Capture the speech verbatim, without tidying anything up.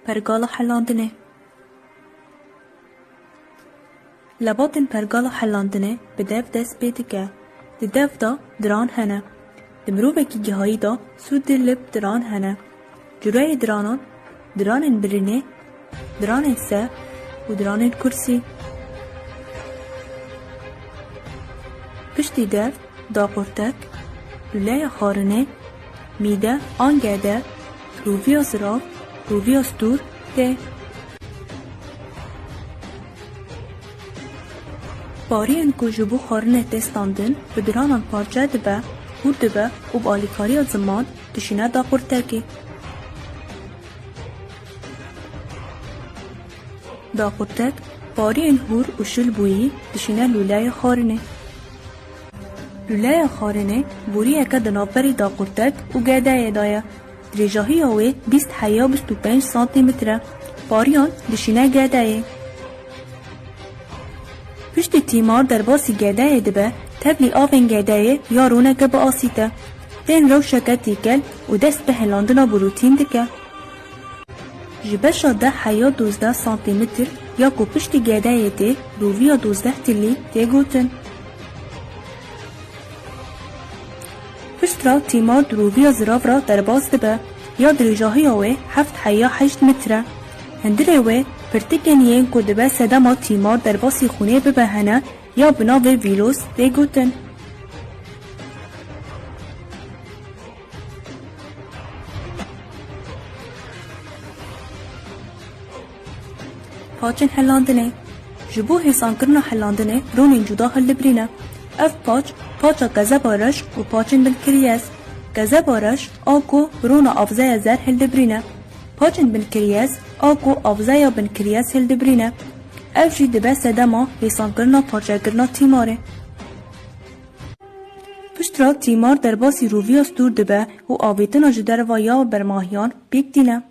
Pergala helandinê. Lebatên pergala helandinê bi dev dest pê dike. Di dev de diran hene. Di mirovekî gihayî de sûdê li bi diran hene. Cureyê diranan, diranên birînê, diranên ser û diranên kursî. Piştî dev, daqurtek, lûleya xwarinê, mîde an gede, rûviya zirav, rûviya stûr tê. Pariyên ku ji bo xwarinê tê standin, bi diranan parçe dibe, hûr dibe û bi alîkariya ziman dişîne daqurtekê. Daqurtek, pariyên hûr û şil bûyî dişîne lûleyê xwarinê. Lûleya xwarinê boriyeke di navberî daqurtek û gedeyê de ye. Dirêjahiya wê bîst heya bîst û pênc santîmetr e. Pariyan dişîne gedeyê. Piştî tîmar derbasî gedeyê dibe, tevlî avên gedeyê ya rûneke bi asî te. Tên rewşeke tîkel û dest bi helandina bi rûtîn dike. Ji beşa deh heya duzdeh santîmetr ya ku piştî gedeyê tê, rûviya duzdeh tilî tê gotin. Piştre tîmar di rûviya zirav re derbas dibe, ya dirêjahiya wê heft heya heşt metre. Hundirê wê pirtikên yên ku dibe sedema tîmar derbasî xwînê bibe hene, ya bi navê vîlos tê gotin. Paçên helandinê. Ji bo hêsankirina helandinê rûnên cuda hildibirîne. Ev paç, paça kezeba reş û paçên binkiryez. Kezeba reş a ku rûna avzeya zer hildibirîne. Paçên binkiryez a ku avzeya binkiryez hildibirîne. Ev jî dibe sedema hêsankirina parçekirina tîmarê. Piştre tîmar derbasî rûviya stûr dibe û avêtina ji derva ya bermahiyan pêk tîne.